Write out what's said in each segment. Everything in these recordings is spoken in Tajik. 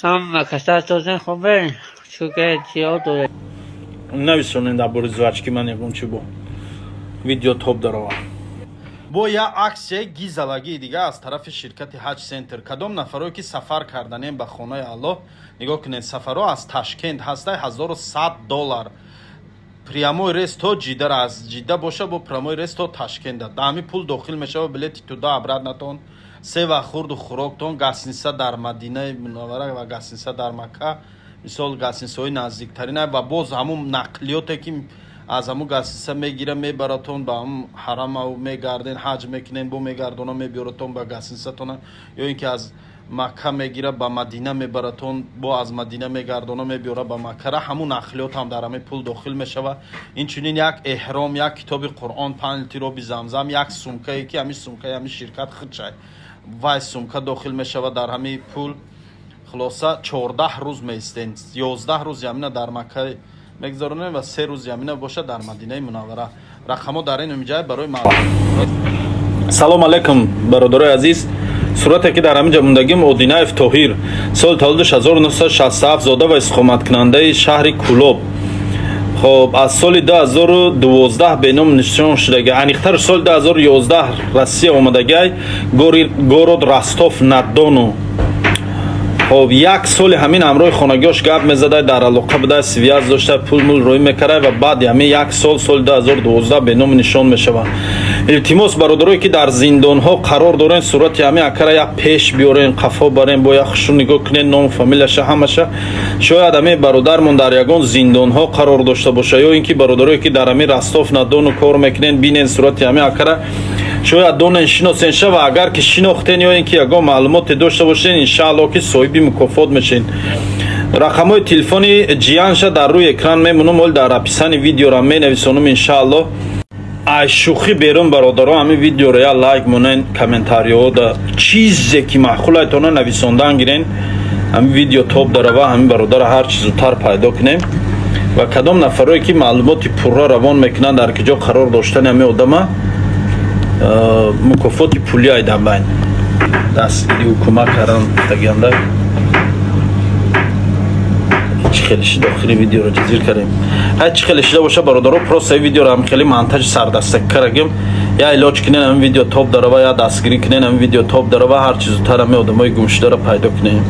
Ҳама касал хубе, чунки зиёд доред. Нависонен дар бори жвачки ман ягон чи бо видео топ дарова. Бо як аксияи гизалагии дига аз тарафи ширкати Ҳаҷ Центр. Кадом нафарое ки сафар карданем ба хонаи Аллоҳ, нигоҳ кунед, сафарҳо аз Ташкент ҳастай, 1100 доллар, прямой рейс то Ҷиддара, аз Ҷидда боша бо прямой рейс то Ташкента. Даҳами пул дохил мешава билети туда обратнатон, се вақт хурду хӯроктон, гостиница дар Мадинаи Мунаввара ва гостиница дар Макка, мисол, гостиницаҳои наздиктарина, ва боз ҳамун нақлиёте ки аз ҳамун гостиница мегира, мебаратон ба ҳамун ҳарама, мегарден, ҳаҷ мекунен, бо мегардона, мебиёратон ба гостиницатона, ё ин ки аз Макка мегира, ба Мадина мебаратон, бо аз Мадина мегардона, мебиёра ба Маккара. Ҳамун нақлиёт ҳам дар ҳамин пул дохил мешава. Инчунин як эҳром, як китоби Қуръон, 5 литр оби Замзам, як сумкае ки ҳамин сумкаи ҳамин ширкат худшай, вай сумка дохил мешава дар ҳамин пул. Хулоса, 14 рӯз меистен, 11 рӯз ямина дар Макка мегузаронем ва 3 рӯз ямина бошад дар Мадинаи Мунаввара. Рақамҳо дар ин ҷай барои. Салом алейкум, бародарои азиз. Сурате ки дар ҳамин ҷа мондагим, Одинаев Тоҳир, соли таваллудаш 1967, зода ва истиқоматкунандаи шаҳри Кӯлоб. Хоб, аз соли 2012 беном нишон шудага, аниқтар соли 2011 Россия омадагай, город Ростов на Дону. Хоб, як соли ҳамин ҳамроҳи хонагиҳош гап мезадай, дар алоқа будай, связь дошта, пул мул рӯӣ мекардай ва баъди ҳамин як сол, соли 2012 беному нишон мешавад. Илтимос, бародарое ки дар зиндонҳо қарор дорен, сурати ҳамин акара як пеш биёрен, қафо барен, бо як хушу нигоҳ кунен, ному фамилияша, ҳамаша. Шояд ҳамин бародармон дар ягон зиндонҳо қарор дошта боша, ё ин ки бародарое ки дар ҳамин Ростов на Дону кор мекунен, бинен сурати ҳамин акара, шояд донен, шиносен шава. Агар ки шинохтен ё ин ки ягон маълумоте дошта бошен, иншаалло ки соҳиби мукофот мешен. Рақамҳои телефони ҷиянша дар рӯи экран мемонам, оли дар описании видеора менависонам, иншаалло. Ай шӯхӣ берун, бародаро, ҳамин видеоро я лайк монен, комментариҳода чизе ки маъқулайтона нависондан гирен. Ҳамин видео топ дарава, ҳамин бародара ҳар чи зудтар пайдо кунем. Ва кадом нафарое ки маълумоти пурра равон мекунанд дар киҷо қарор доштани ҳамин одама, мукофоти пулӣ айдан байн дастгирию кӯмак кардан тагианда. Чӣ хеле шида, охири видеоро ҷазир кардем. Ҳай, чӣ хеле шида боша, бародаро, просто видеоро ҳам хеле монтажи сардастак карагим. Я илоҷ кунен, ҳамин видео топ дарава, я дастгирӣ кунен, ҳамин видео топ дарава, ҳар чи зудтар ҳамин одамои гумшударо пайдо кунем.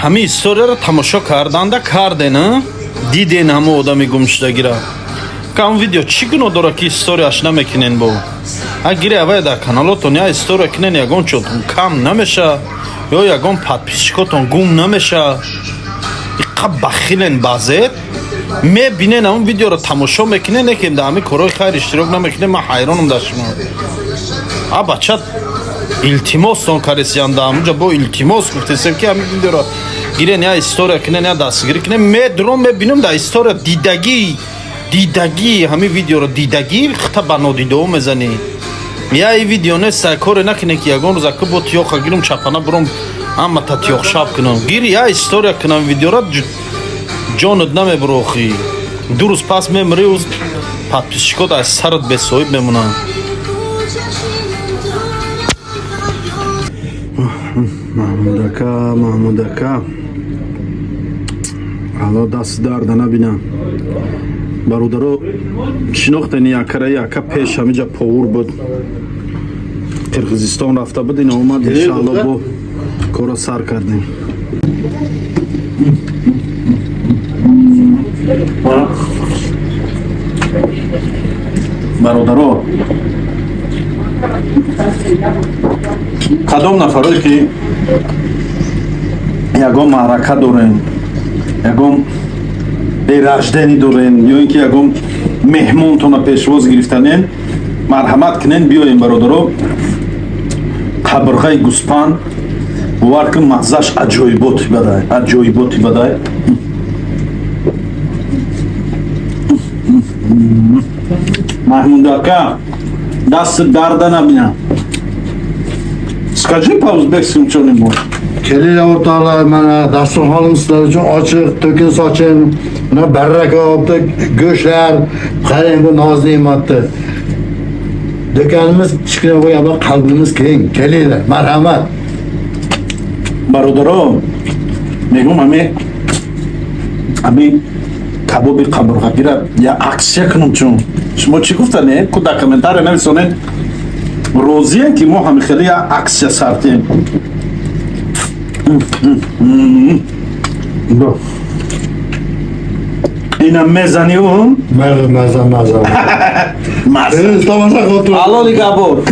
Ҳамин историяро тамошо карданда карден, диден ҳамон одами гумшудагира. Кам видео чӣ гуноҳ дора, ки историяш намекунен? Бо а гире авай дар каналотон я история кунен, ягон чотон кам намеша ё ягон подписчикотон гум намеша. Иқа бахилен баъзет. Мебинен, ҳамон видеоро тамошо мекунен, лекин дар ҳамин корҳои хайр иштирок намекунен. Ман ҳайронам дар шумо. А бача илтимостон кардесиям, дар ҳамунҷа бо илтимос гуфтесем, ки ҳамин видеоро гирен, я история кунен, я дастгирӣ кунен. Медуром, мебинам, дар история дидагӣ, дидагӣ, ҳамин видеоро дидагӣ, хита ба нодидао мезанӣ. Я и видео нест, коре накунем, ки ягон рӯз ака бо тиёха гирум, чапана буром, ҳамата тиёхшаб кунам. Гир, я история кунам видеора, ҷонат намебурохӣ. 2 рӯз пас мемирӣ, подписчикот аз сарат бесоҳиб мемонанд. Маҳмудака, Маҳмудака, Алло даст дарда набинам. Бародаро, шинохтани якара? Яка пеш ҳамиҷа повур буд, Қирғизистон рафта буд, ина омад, иншаалло, бо кора сар кардем. Бародаро, кадом нафарое ки ягон маърака дорем, ягон день рождения дорем ё ин ки ягон меҳмонтона пешвоз гирифтанен, марҳамат кунен, биёем, бародаро. Қабрғаи гӯспанд, бовар кун, маззаш аҷоиботи бадай, аҷоиботи бадай. Маҳмудака, дастат дарда набинам. Скажи по-узбекски что-нибудь. Kelinglar, o'rtoqlar, mana dasturxonimiz sizlar uchun ochiq, to'kin sochin, mana baraka olibdi, go'shtlar, qarang bu noz ne'matni. Do'konimiz kichkina bo'lgan, ammo qalbimiz keng. Kelinglar, marhamat. Бародаро, мегӯм, ами кабоби қабурғагира я акция кунам. Чун шумо чӣ гуфтане ку, дар комментария нависонед, розием, ки мо ҳамихеле я акция сартем. Bu. Инам мезани ун. Maza, maza, maza. Маза. Tomosha qilib. Алло, нигабор.